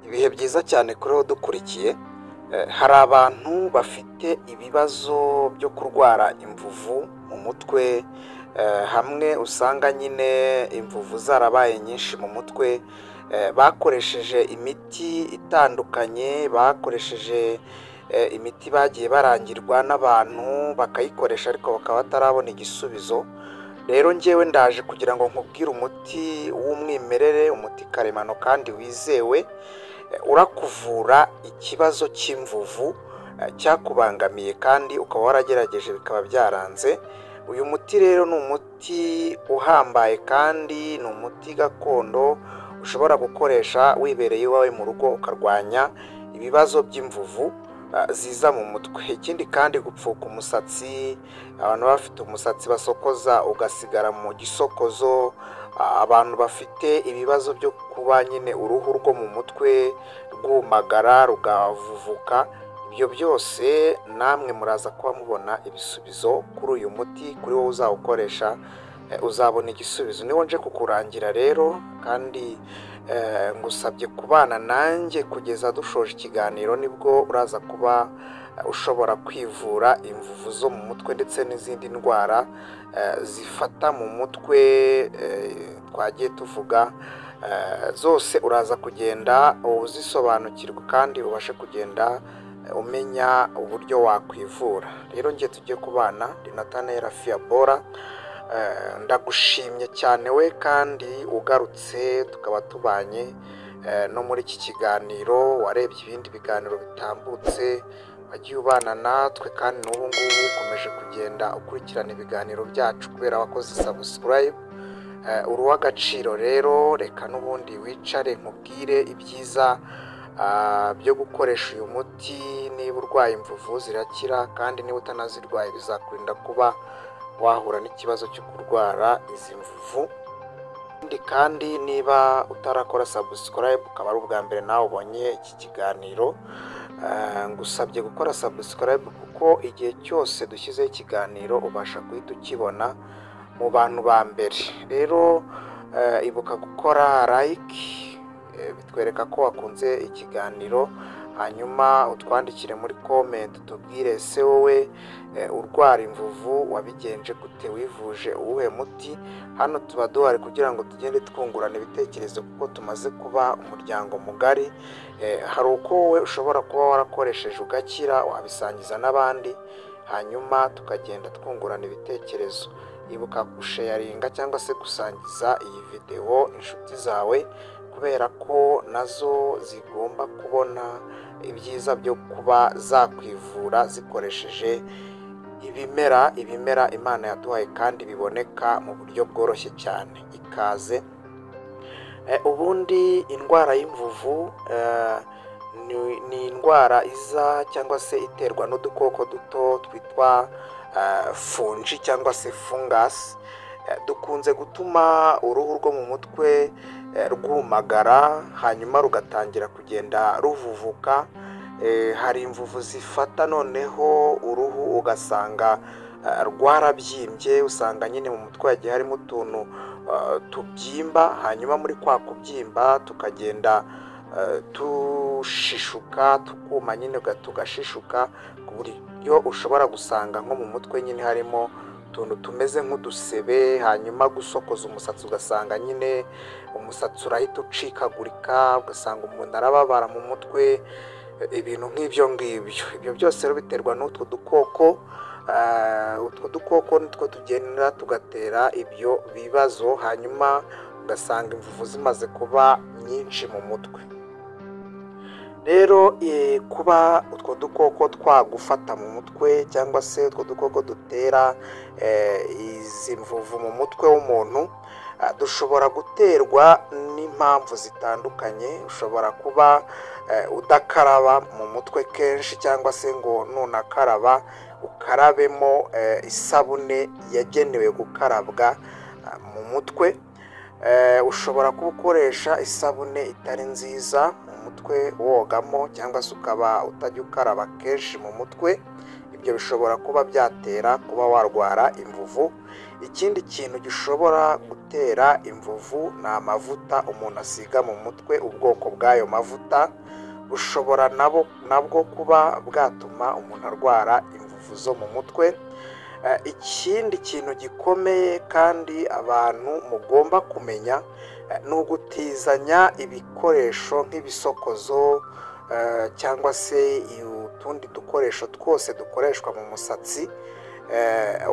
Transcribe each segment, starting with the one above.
Ibihe byiza cyane kuri wowe dukurikiye. Hari abantu bafite ibibazo byo kurwara imvuvu mu mutwe, hamwe usanga nyine imvuvu zarabaye nyinshi mu mutwe, bakoresheje imiti itandukanye, bakoresheje imiti bagiye barangirwa n'abantu bakayikoresha ariko bakaba batarabona igisubizo. Rero njyewe ndaje kugira ngo nkubwire umuti w'umwimerere, umuti karemano kandi wizewe, urakuvura ikibazo cy'imvuvu cyakubangamiye kandi ukaba waragerageje bikaba byaranze. Uyu muti rero ni umuti uhambaye kandi ni umuti gakondo ushobora gukoresha wibereye iwawe mu rugo ukarwanya ibibazo by'imvuvu ziza mu mutwe. Ikindi kandi gupfuka umusatsi, abantu bafite umusatsi basokoza ugasigara mu gisokozo, abantu bafite ibibazo byo kuba nyine uruhu rwo mu mutwe rwumagara rugavuvuka, ibyo byose namwe muraza kuba mubona ibisubizo kuri uyu muti. Kuri wowe uzawukoresha uzabona igisubizo. Niwo nje kukurangira rero, kandi ngusabye kubana nanjye kugeza dushoje ikiganiro, nibwo uraza kuba ushobora kwivura imvuvu zo mu mutwe ndetse n'izindi ndwara zifata mu mutwe twagiye tuvuga zose. Uraza kugenda uzisobanukirwa kandi ubashe kugenda umenya uburyo wakwivura. Rero njye tujye kubana, ni Nathanael Bora. Ndagushimye cyane we kandi ugarutse tukaba tubanye no muri iki kiganiro, warebye ibindi biganiro bitambutse, wagiye ubana natwe kandi n'ubu ngubu ukomeje kugenda ukurikirana ibiganiro byacu kubera wakoze subscribe. Uri uw'agaciro. Rero reka n'ubundi wicare nkubwire ibyiza byo gukoresha uyu muti. Niba urwaye imvuvu zirakira, kandi niba utanazirwaye bizakurinda kuba wahura n'ikibazo cyo kurwara izi mvuvu. Kandi niba utarakora subscribe ukaba ari ubwa mbere nawe ubonye iki kiganiro, ngusabye gukora subscribe kuko igihe cyose dushyizeho ikiganiro ubasha guhita ukibona mu bantu ba mbere. Rero ibuka gukora like, bitwereka ko wakunze ikiganiro, hanyuma utwandikire muri comment utubwire ese wowe urwara imvuvu wabigenje gute, wivuje uwuhe muti? Hano tuba duhari kugira ngo tugende twungurana ibitekerezo kuko tumaze kuba umuryango mugari. Hari uko wowe ushobora kuba warakoresheje ugakira, wabisangiza n'abandi, hanyuma tukagenda twungurana ibitekerezo. Ibuka gusharinga cyangwa se gusangiza iyi videwo inshuti zawe, kubera ko nazo zigomba kubona ibyiza byo kuba zakwivura zikoresheje ibimera, ibimera Imana yaduhaye kandi biboneka mu buryo bworoshye cyane. Ikaze. Ubundi indwara y'imvuvu ni indwara iza cyangwa se iterwa n'udukoko duto twitwa fungi cyangwa se fungus, dukunze gutuma uruhu rwo mu mutwe rwumagara, hanyuma rugatangira kugenda ruvuvuka. Hari imvuvu zifata noneho uruhu ugasanga rwarabyimbye, usanga nyine mu mutwe hagiye harimo utuntu tubyimba, hanyuma muri kwa kubyimba tukagenda tushishuka, tukuma nyine tugashishuka, ku buryo ushobora gusanga nko mu mutwe nyine harimo utuntu tumeze nk'udusebe, hanyuma gusokoza umusatsi ugasanga nyine umusatsi urahita ucikagurika, ugasanga umuntu arababara mu mutwe, ibintu nk'ibyo ngibyo. Ibyo byose rero biterwa n'utwo dukoko. Utwo dukoko nitwo tugenda tugatera ibyo bibazo, hanyuma ugasanga imvuvu zimaze kuba nyinshi mu mutwe. Rero kuba utwo dukoko twagufata mu mutwe cyangwa se utwo dukoko dutera izi mvuvu mu mutwe w'umuntu, dushobora guterwa n'impamvu zitandukanye. Ushobora kuba udakaraba mu mutwe kenshi, cyangwa se ngo nunakaraba ukarabemo isabune yagenewe gukarabwa mu mutwe. Ushobora kuba ukoresha isabune itari nziza mu mutwe wogamo, cyangwa se ukaba utajya ukaraba kenshi mu mutwe. Ibyo bishobora kuba byatera kuba warwara imvuvu. Ikindi kintu gishobora gutera imvuvu ni amavuta umuntu asiga mu mutwe. Ubwoko bw'ayo mavuta bushobora nabwo kuba bwatuma umuntu arwara imvuvu zo mu mutwe. Ikindi kintu gikomeye kandi abantu mugomba kumenya ni ugutizanya ibikoresho nk'ibisokozo cyangwa se utundi dukoresho twose dukoreshwa mu musatsi.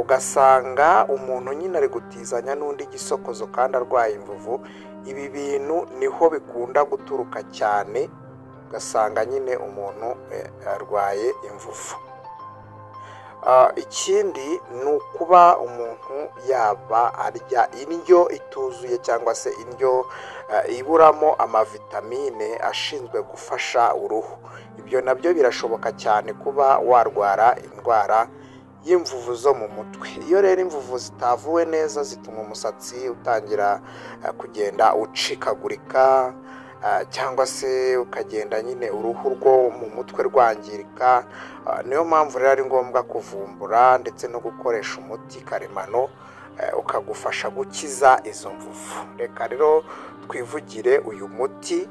Ugasanga umuntu nyine ari gutizanya n'undi gisokozo kandi arwaye imvuvu. Ibi bintu niho bikunda guturuka cyane, ugasanga nyine umuntu arwaye imvuvu. Ikindi ni ukuba umuntu yaba arya indyo ituzuye cyangwa se indyo iburamo amavitamine ashinzwe gufasha uruhu. Ibyo nabyo birashoboka cyane kuba warwara indwara y'imvuvu zo mu mutwe. Iyo rero imvuvu zitavuwe neza zituma umusatsi utangira kugenda ucikagurika, cyangwa se ukagenda nyine uruhu rwo mu mutwe rwangirika. Niyo mpamvu rero ari ngombwa kuvumbura ndetse no gukoresha umuti karemano ukagufasha gukiza izo mvuvu. Reka rero twivugire uyu muti.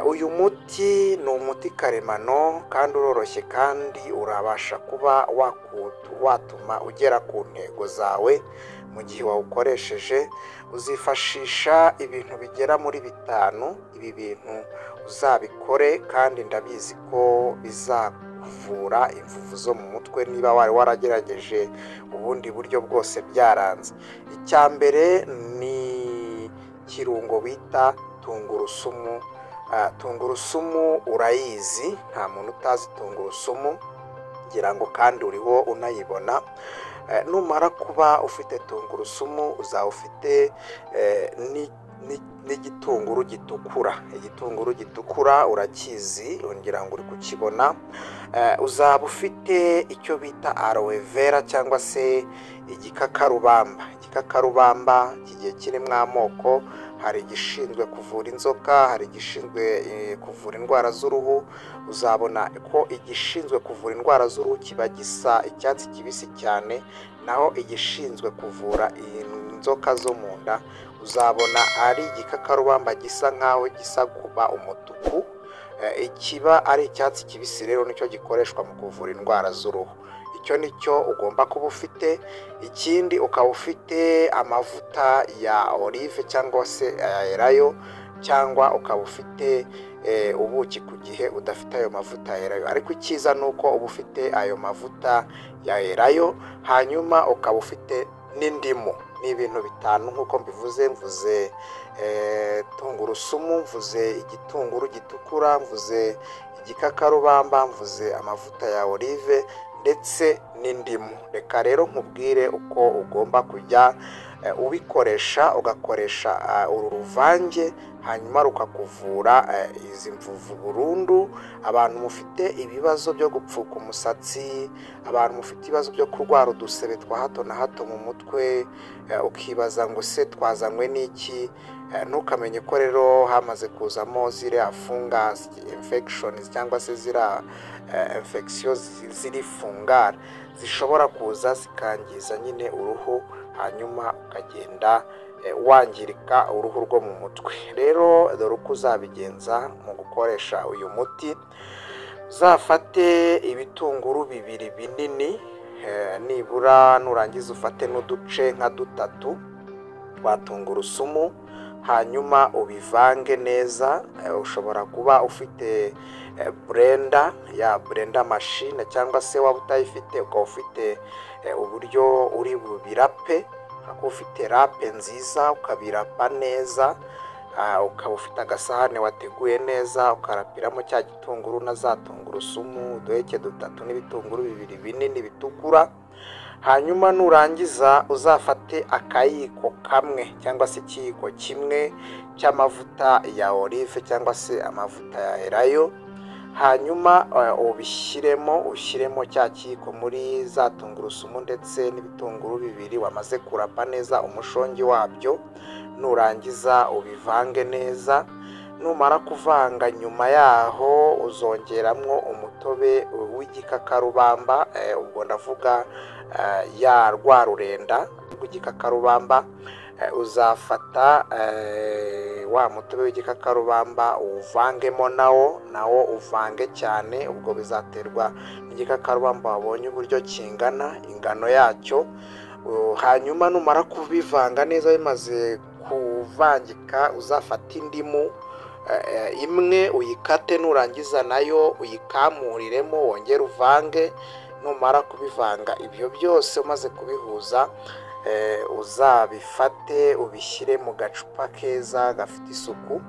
Uyu muti ni umuti karemano kandi uroroshye, kandi urabasha kuba watuma ugera ku ntego zawe mu gihe wawukoresheje. Uzifashisha ibintu bigera muri 5. Ibi bintu uzabikore kandi ndabizi ko bizakuvura imvuvu zo mu mutwe niba wari waragerageje ubundi buryo bwose byaranze. Icya mbere ni ikirungo bita tungurusumu. Tungurusumu urayizi, nta muntu utazi tungurusumu, ngira ngo kandi uriho unayibona. Numara kuba ufite tungurusumu uzaba ufite n'igitunguru gitukura. Igitunguru gitukura urakizi, ngira ngo uri kukibona. Uzaba ufite icyo bita aloe vera cyangwa se igikakarubamba. Igikakarubamba kigiye kirimo amoko, hari igishinzwe kuvura inzoka, hari igishinzwe kuvura indwara z'uruhu. Uzabona ko igishinzwe kuvura indwara z'uruhu kiba gisa icyatsi kibisi cyane, naho igishinzwe kuvura inzoka zo mu nda uzabona ari igikakarubamba gisa nkaho gisa kuba umutuku. Ikiba ari icyatsi kibisi rero nicyo gikoreshwa mu kuvura indwara z'uruhu. Icyo nicyo ugomba kuba ufite. Ikindi ukaba ufite amavuta ya olive cyangwa se elayo, cyangwa ukaba ufite ubuki ku gihe udafite ayo mavuta ya elayo. Ariko icyiza ni uko uba ufite ayo mavuta ya elayo, hanyuma ukaba ufite n'indimu. Ni ibintu 5 nk'uko mbivuze. Mvuze tungurusumu, mvuze igitunguru gitukura, mvuze igikakarubamba, mvuze amavuta ya olive ndetse n'indimu. Reka rero nkubwire uko ugomba kujya ubikoresha, ugakoresha uru ruvange hanyuma rukakuvura izi mvuvu burundu. Abantu mufite ibibazo byo gupfuka umusatsi, abantu mufite ibibazo byo kurwara udusebe twa hato na hato mu mutwe, ukibaza ngo se twazanywe n'iki, ntukamenye ko rero hamaze kuzamo ziriya fungus infections cyangwa se ziriya infection ziri fungara zishobora kuza zikangiza nyine uruhu, hanyuma ukagenda wangirika uruhu rwo mu mutwe. Rero dore uko uzabigenza mu gukoresha uyu muti. Uzafate ibitunguru 2 binini, nibura nurangiza ufate n'uduce nka 3 twa tungurusumu, hanyuma ubivange neza. Ushobora kuba ufite blender ya blender machine, cyangwa se waba utayifite ukaba ufite uburyo uri bubirape, ukaba ufite rape nziza ukabirapa neza, ukaba ufite agasahane wateguye neza ukarapiramo cya gitunguru na za tungurusumu, uduheke 3 n'ibitunguru 2 binini bitukura. Hanyuma nurangiza uzafate akayiko kamwe cyangwa se ikiyiko kimwe cy'amavuta ya olive cyangwa se amavuta ya elayo, hanyuma ubishyiremo, ushyiremo cya kiyiko muri za tungurusumu ndetse n'ibitunguru 2 wamaze kurapa neza umushongi wabyo. Nurangiza ubivange neza. Numara kuvanga nyuma yaho uzongeramo umutobe w'igikakarubamba, ubwo ndavuga ya rwa rurenda rw'igikakarubamba. Uzafata wa mutobe w'igikakarubamba uwuvangemo nawo uvange cyane, ubwo bizaterwa n'igikakarubamba wabonye uburyo kingana, ingano yacyo. Hanyuma numara kubivanga neza bimaze kuvangika, uzafata indimu imwe uyikate, nurangiza nayo uyikamuriremo wongere uvange. Numara kubivanga ibyo byose umaze kubihuza, uzabifate ubishyire mu gacupa keza gafite isuku,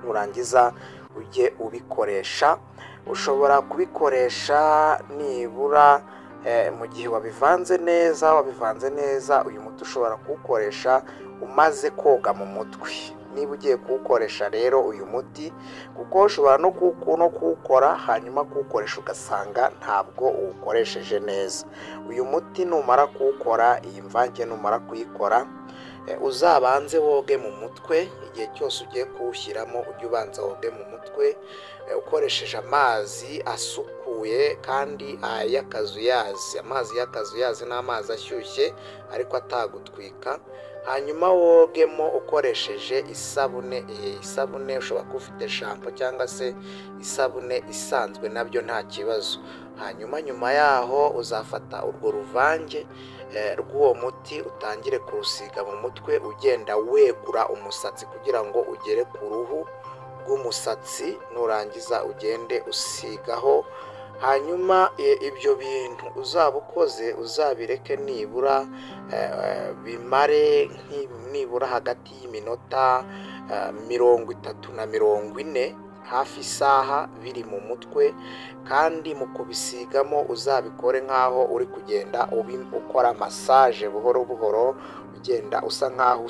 nurangiza ujye ubikoresha. Ushobora kubikoresha nibura mu gihe wabivanze neza, uyu muti ushobora kuwukoresha umaze koga mu mutwe. Niba ugiye kuwukoresha rero uyu muti, kuko ushobora no kuwukora hanyuma kuwukoresha ugasanga ntabwo uwukoresheje neza. Uyu muti numara kuwukora, iyi mvange numara kuyikora, uzabanze woge mu mutwe. Igihe cyose ugiye kuwushyiramo ujye ubanza woge mu mutwe ukoresheje amazi asukuye kandi y'akazuyazi. Amazi y'akazuyazi ni amazi ashyushye ariko atagutwika. Hanyuma wogemo ukoresheje isabune. Isabune ushobora kuba ufite shampo cyangwa se isabune isanzwe, nabyo nta kibazo. Hanyuma nyuma yaho uzafata urwo ruvange rw'uwo muti utangire kurusiga mu mutwe, ugenda wegura umusatsi kugira ngo ugere ku ruhu rw'umusatsi, nurangiza ugende usigaho. Hanyuma ibyo bintu uzaba ukoze uzabireke nibura bimare nibura hagati y'iminota 30 na 40, hafi isaha biri mu mutwe. Kandi mu kubisigamo uzabikore nk'aho uri kugenda ukora massage buhoro buhoro, ugenda usa nk'aho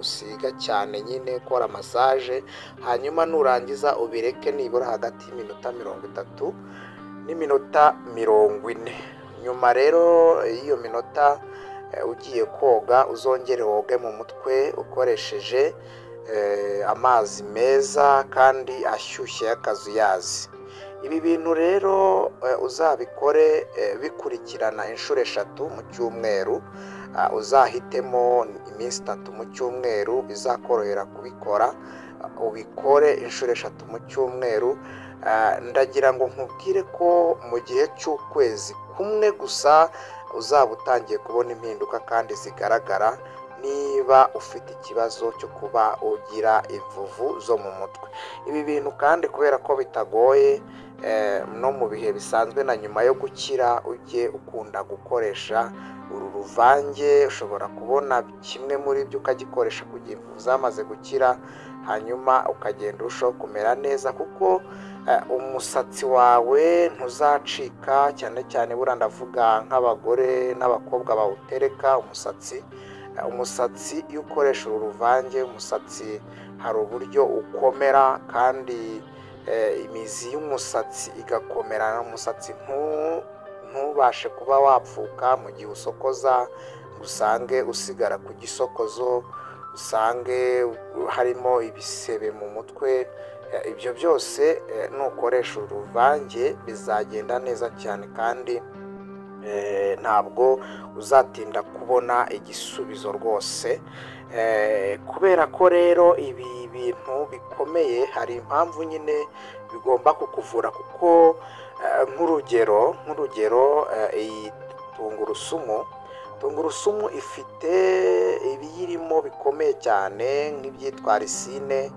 usiga cyane nyine, ukora massage. Hanyuma nurangiza ubireke nibura hagati y'iminota 30 n'iminota 40. Nyuma rero y'iyo minota ugiye koga, uzongere woge mu mutwe ukoresheje amazi meza kandi ashyushye y'akazuyazi. Ibi bintu rero uzabikore bikurikirana inshuro 3 mu cyumweru. Uzahitemo iminsi 3 mu cyumweru bizakorohera kubikora, ubikore inshuro 3 mu cyumweru. Ndagira ngo nkubwire ko mu gihe cy'ukwezi kumwe gusa uzaba utangiye kubona impinduka kandi zigaragara, niba ufite ikibazo cyo kuba ugira imvuvu zo mu mutwe. Ibi bintu kandi kubera ko bitagoye, no mu bihe bisanzwe na nyuma yo gukira ujye ukunda gukoresha uru ruvange. Ushobora kubona kimwe muri byo ukagikoresha kugira imvuvu zamaze gukira, hanyuma ukagenda urushaho kumera neza, kuko umusatsi wawe ntuzacika. Cyane cyane buriya ndavuga nk'abagore n'abakobwa bawutereka umusatsi. Umusatsi iyo ukoresha uru ruvange, umusatsi hari uburyo ukomera kandi imizi y'umusatsi igakomera, umusatsi ntubashe kuba wapfuka mu gihe usokoza, usange usigara ku gisokozo, usange harimo ibisebe mu mutwe. Ibyo byose nukoresha uru ruvange bizagenda neza cyane, kandi ntabwo uzatinda kubona igisubizo rwose. Kubera ko rero ibi bintu bikomeye, hari impamvu nyine bigomba kukuvura, kuko nk'urugero iyi tungurusumu ifite ibiyirimo bikomeye cyane nk'ibyitwa arisine,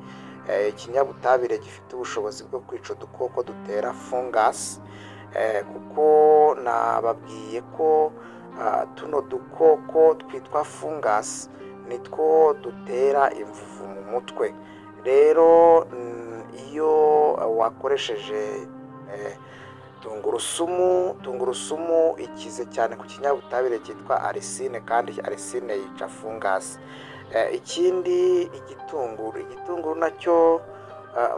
ikinyabutabire gifite ubushobozi bwo kwica udukoko dutera fungasi, kuko nababwiye ko tuno dukoko twitwa fungasi nitwo dutera imvuvu mu mutwe. Rero iyo wakoresheje tungurusumu ikize cyane ku kinyabutabire cyitwa arisine, kandi arisine yica fungasi. Ikindi igitunguru nacyo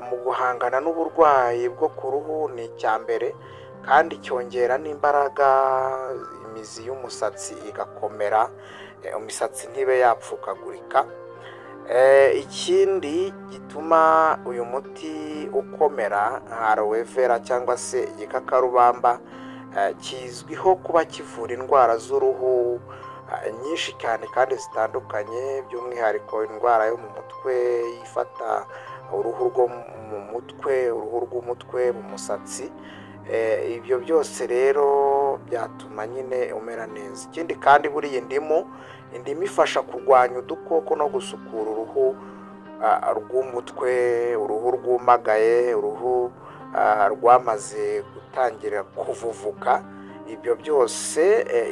mu guhangana n'uburwayi bwo ku ruhu ni icya mbere, kandi cyongera n'imbaraga, imizi y'umusatsi igakomera, imisatsi ntibe yapfukagurika. Ikindi gituma uyu muti ukomera nka aloe vera cyangwa se igikakarubamba, kizwiho kuba kivura indwara z'uruhu, nyinshi cyane kandi zitandukanye, by'umwihariko indwara yo mu mutwe ifata uruhu rwo mu mutwe, uruhu rw'umutwe, mu musatsi. Ibyo byose rero byatuma nyine umera neza. Ikindi kandi buriya indimu ifasha kurwanya udukoko no gusukura uruhu rw'umutwe, uruhu rwumagaye, uruhu rwamaze gutangira kuvuvuka. Ibyo byose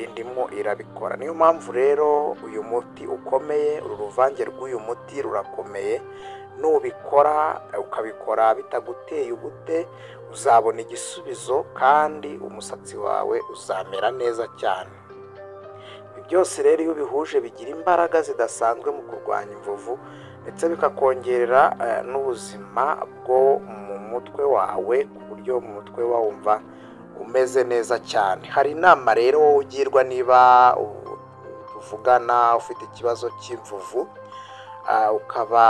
indimu irabikora. Niyo mpamvu rero uyu muti ukomeye, uru ruvange rw'uyu muti rurakomeye. Nubikora ukabikora bitaguteye ubute, uzabona igisubizo kandi umusatsi wawe uzamera neza cyane. Ibi byose rero iyo ubihuje bigira imbaraga zidasanzwe mu kurwanya imvuvu, ndetse bikakongerera n'ubuzima bwo mu mutwe wawe, ku buryo mu mutwe wumva umeze neza cyane. Hari inama rero wowe ugirwa niba tuvugana ufite ikibazo cy'imvuvu, ukaba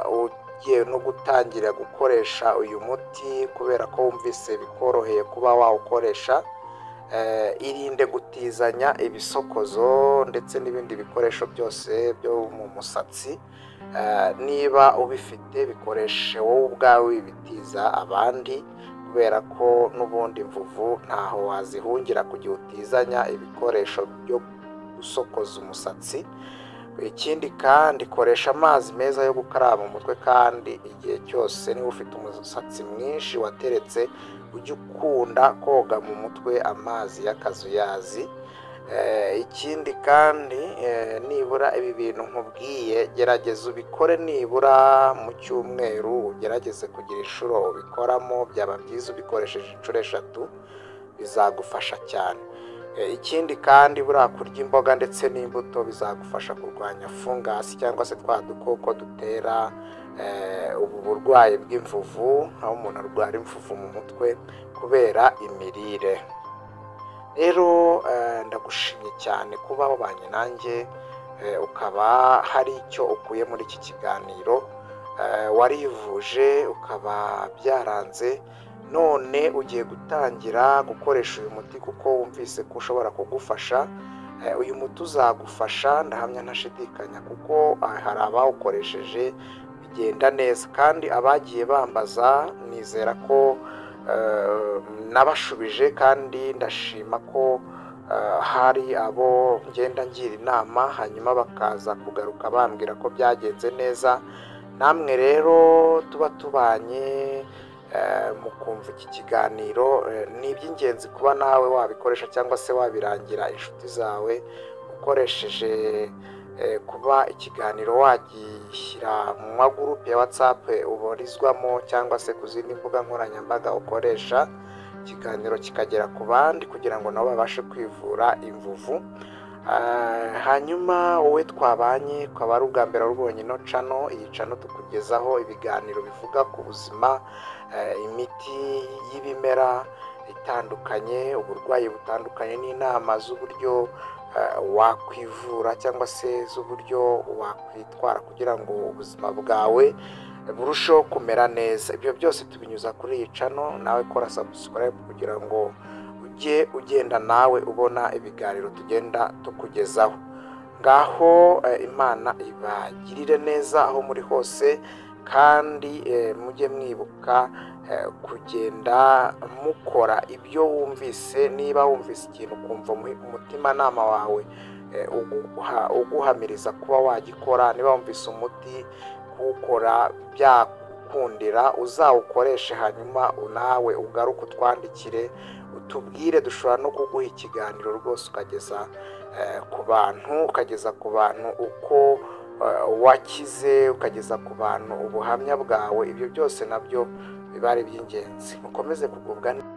ugiye no gutangira gukoresha uyu muti kubera ko wumvise bikoroheye kuba wawukoresha, irinde gutizanya ibisokozo ndetse n'ibindi bikoresho byose byo mu musatsi. Niba ubifite bikoreshe wowe ubwawe, wibitiza abandi, kubera ko n'ubundi imvuvu ntaho wazihungira kugihe utizanya ibikoresho byo gusokoza umusatsi. Ikindi kandi koresha amazi meza yo gukaraba mu mutwe, kandi igihe cyose niba ufite umusatsi mwinshi wateretse, ujye ukunda koga mu mutwe amazi y'akazuyazi. Ikindi kandi nibura ibi bintu nkubwiye gerageza ubikore nibura mu cyumweru, ugerageze kugira inshuro ubikoramo, byaba byiza ubikoresheje inshuro 3, bizagufasha cyane. Ikindi kandi buriya kurya imboga ndetse n'imbuto bizagufasha kurwanya fungasi cyangwa se twa dukoko dutera ubu burwayi bw'imvuvu, aho umuntu arwara imvuvu mu mutwe kubera imirire. Rero ndagushimye cyane kuba wabanye nanjye, ukaba hari icyo ukuye muri iki kiganiro, warivuje ukaba byaranze, none ugiye gutangira gukoresha uyu muti kuko wumvise ko ushobora kugufasha. Uyu muti uzagufasha ndahamya ntashidikanya, kuko hari abawukoresheje bigenda neza, kandi abagiye bambaza nizera ko nabashubije, kandi ndashima ko hari abo ngenda ngira inama hanyuma bakaza kugaruka bambwira ko byagenze neza. Namwe rero tuba tubanye mukumva iki kiganiro, ni iby'ingenzi kuba nawe wabikoresha cyangwa se wabirangira inshuti zawe ukoresheje kuba ikiganiro wagishyira mu magurupe ya WhatsApp ubarizwamo cyangwa se ku zindi mbuga nkoranyambaga ukoresha, ikiganiro kikagera ku bandi kugira ngo nabo babashe kwivura imvuvu. Hanyuma wowe twabanye ukaba ari ubwa mbere ubonye ino cano, iyi cano tukugezaho ibiganiro bivuga ku buzima, imiti y'ibimera itandukanye, uburwayi butandukanye, n'inama z'uburyo wakwivura cyangwa se z'uburyo wakwitwara kugira ngo ubuzima bwawe burusheho kumera neza. Ibyo byose tubinyuza kuri iyi cano. Nawe kora subscribe kugira ngo ujye ugenda nawe ubona ibiganiro tugenda tukugezaho. Ngaho Imana ibagirire neza aho muri hose, kandi mujye mwibuka kugenda mukora ibyo wumvise. Niba wumvise ikintu ukumva umutimanama wawe uguhamiriza kuba wagikora, niba wumvise umuti kuwukora byakundira, uzawukoreshe, hanyuma nawe ugaruke utwandikire utubwire. Dushobora no kuguha ikiganiro rwose ukageza ku bantu, ukageza ku bantu uko wakize, ukageza ku bantu ubuhamya bwawe. Ibyo byose nabyo biba ari iby'ingenzi. Mukomeze kugubwa neza.